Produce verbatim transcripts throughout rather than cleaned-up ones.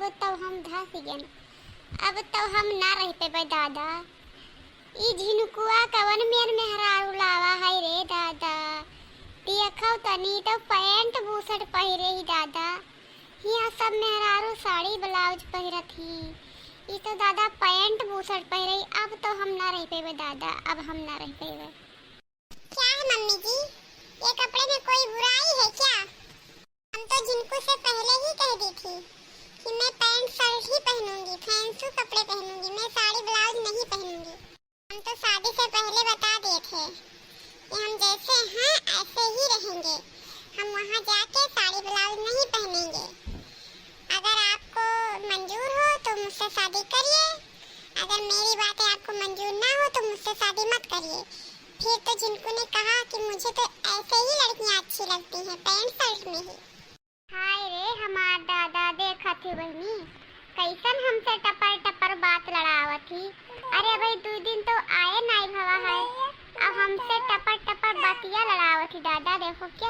तो हम धस गन, अब तो हम ना रह पेबे दादा। ई झिनकुआ कवन मेर मेहरारू लावा है रे दादा। देखो तनी तो पैंट बुशर्ट पहिरे ही दादा, हियाँ सब मेहरारू साड़ी ब्लाउज पहिरत ही, ई तो दादा पैंट बुशर्ट पहिरे ही। अब तो हम ना रह पेबे दादा, अब हम ना रह पेबे। क्या है मम्मी जी, ये कपड़े में कोई बुराई है क्या? हम तो झिनकू से पहले ही कह दी थी कि मैं पैंट शर्ट ही पहनूंगी, फैंसी कपड़े पहनूंगी, मैं साड़ी ब्लाउज नहीं पहनूंगी। हम तो शादी से पहले बता दिए थे कि हम जैसे हैं ऐसे ही रहेंगे, हम वहाँ जाके साड़ी ब्लाउज नहीं पहनेंगे। अगर आपको मंजूर हो तो मुझसे शादी करिए, अगर मेरी बातें आपको मंजूर ना हो तो मुझसे शादी मत करिए। फिर तो झिनकू ने कहा कि मुझे तो ऐसे ही लड़कियाँ अच्छी लगती हैं, पैंट शर्ट में ही। हाय रे हमार दादा, देखत ही बहिनी, कैसन हमसे टपर टपर बात लड़ावत ही। अरे भाई, दू दिन तो आए नाई भवा है, अब हमसे टपर टपर बतिया लड़ावत ही दादा। देखो क्या।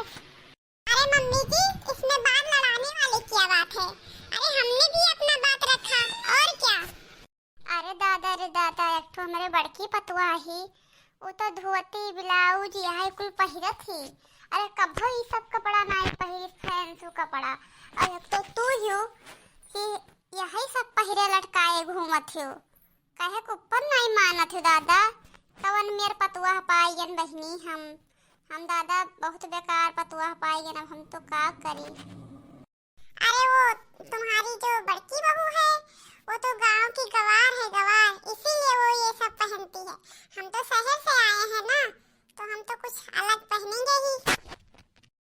अरे मम्मी जी, इसमें बात लड़ाने वाली क्या बात है? अरे हमने भी अपना बात रखा, और क्या। अरे दादा रे दादा, एक ठो हमरे बड़की पतोह ही, उ तो धोती ब्लाउज यही कुल पहिरत ही। अरे कभो ई सब कपड़ा नाई पहिरी, फैंसी कपड़ा। और एक तो तू ही हो कि यही सब पहिरे लटकाए घूमत हो, कहे के ऊपर नाई मानत हो दादा। कवन मेर पतोह पाइयन बहिनी हम, हम दादा बहुत बेकार पतोह पाइयन, अब हम तो का करी। अरे वो तुम्हारी जो बड़की बहू है, वो तो गांव की गवार है, गवार, इसीलिए वो ये सब पहनती है। हम तो शहर से आए हैं ना, तो हम तो कुछ अलग पहनेंगे ही।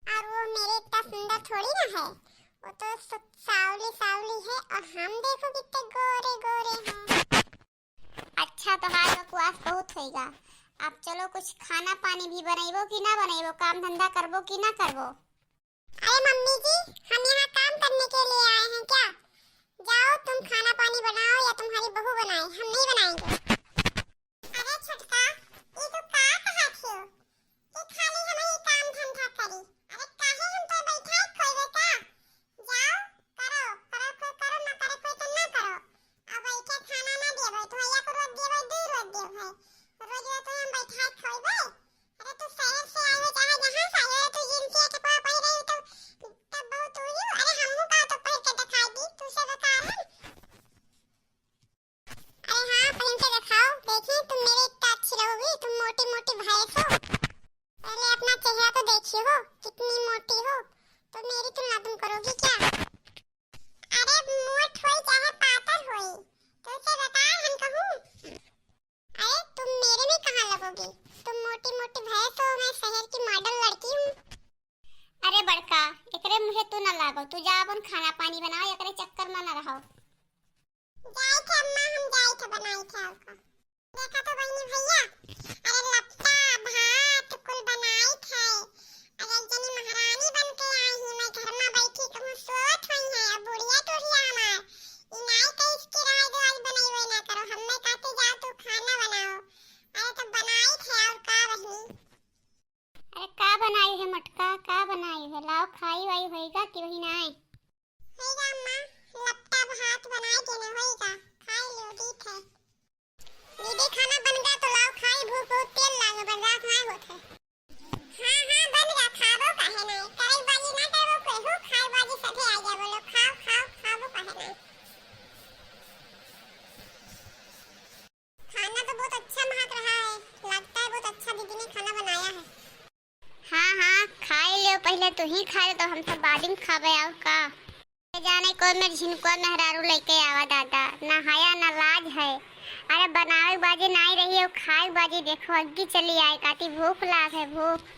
और वो मेरे इतना सुंदर थोड़ी ना है, वो तो सु-, सावली सावली है, और हम देखो कितने गोरे गोरे हैं। अच्छा, तोहार बकवास बहुत होइगा। अब चलो, कुछ खाना पानी भी बनइबो कि ना बनइबो, काम धंधा करबो कि ना करबो? अरे मम्मी जी, हम यहाँ काम करने के लिए आए हैं क्या? जाओ तुम खाना पानी बनाओ या तुम्हारी बहू बनाए, हम नहीं बनाएंगे। अरे छोटका, ये तो का कहा थियो कि खाली हम ही काम धंधा करी? अरे काहे हम तो बैठा खोइबे का? जाओ, करो, करो, कोई करो, ना करे कोई तो ना करो। अब बैठे खाना ना देबे, तो या को रोज देबे, दू रोज देबे। रोज रोज तो हम बैठा खोइबे। अरे तू शहर से आए हो, चाहे जहाँ से आए हो, तू जींस या कपड़ा पहन रही हो, तब, तब बहुत तू ही। अरे हमहू का तो पहन के दिखाई दी, तू से बता रहे। अरे हाँ, पहन के दिखाओ, देखें तुम मेरे इतना अच्छी रहोगी, तुम मोटी मोटी भैंस हो। पहले अपना चेहरा तो देखिए हो, कितनी मोटी हो, तो मेरी तुलना तुम करोगी क्या? अरे मोट होई चाहे पातर होई, तुमसे बेकार हम कहूँ। अरे तुम मेरे में कहाँ लगोगी, तुम मोटी मोटी भैंस हो, मैं शहर की मॉडल लड़की हूँ। अरे बड़का, एकरे मुँहे तू ना लागो, तू जा अपन खाना पानी बनाओ, एकरे चक्कर में ना रहो। जाई थे अम्मा, हम जाई थे बनाई थे आपका। देखा तो बहिनी भैया, अरे लपटा भात कुल बनाई थे। अरे एक जनी महारानी बन के आई ही, मैं घर में बैठी कहूँ सोत हुई है। अब बुढ़िया टुढ़िया हमार, ई नाई कहिस कि राय दुआज बनाई वही ना करो, हमें कहते जाओ तू खाना बनाओ। अरे तो बनाई थे और का बहिनी। अरे का बनाई है मटका, का बनाई है? लाओ खाई वाई होइगा कि वही नाई? होइगा अम्मा, लपटा भात बनाई देने होइगा, खाई लो, ठीक है। दीदी खाना बन गया तो लाओ खाई, भूख बहुत तेल लागे, बर्दाश्त नाई होत है। हाँ हाँ बन गया, खाबो काहे नाई, करे बाजी ना करबो केहू, खाए बाजी सभे आ गया, बोलो खाओ खाओ, खाबो काहे नाई। खाना तो बहुत अच्छा महक रहा है, लगता है बहुत अच्छा दीदी ने खाना बनाया है। हाँ हाँ, खाए लियो, पहले तू ही खा ले तो हम सब बाद में खाबे, और का। ये जाने कोई मेर झिनकुआ मेहरारू लेके आवा दादा, ना हया ना लाज है। अरे बनावे बाजे नाई रही हो, खाए बाजे देखो अग्गी चली आए, काती भूख लाग है, भूख।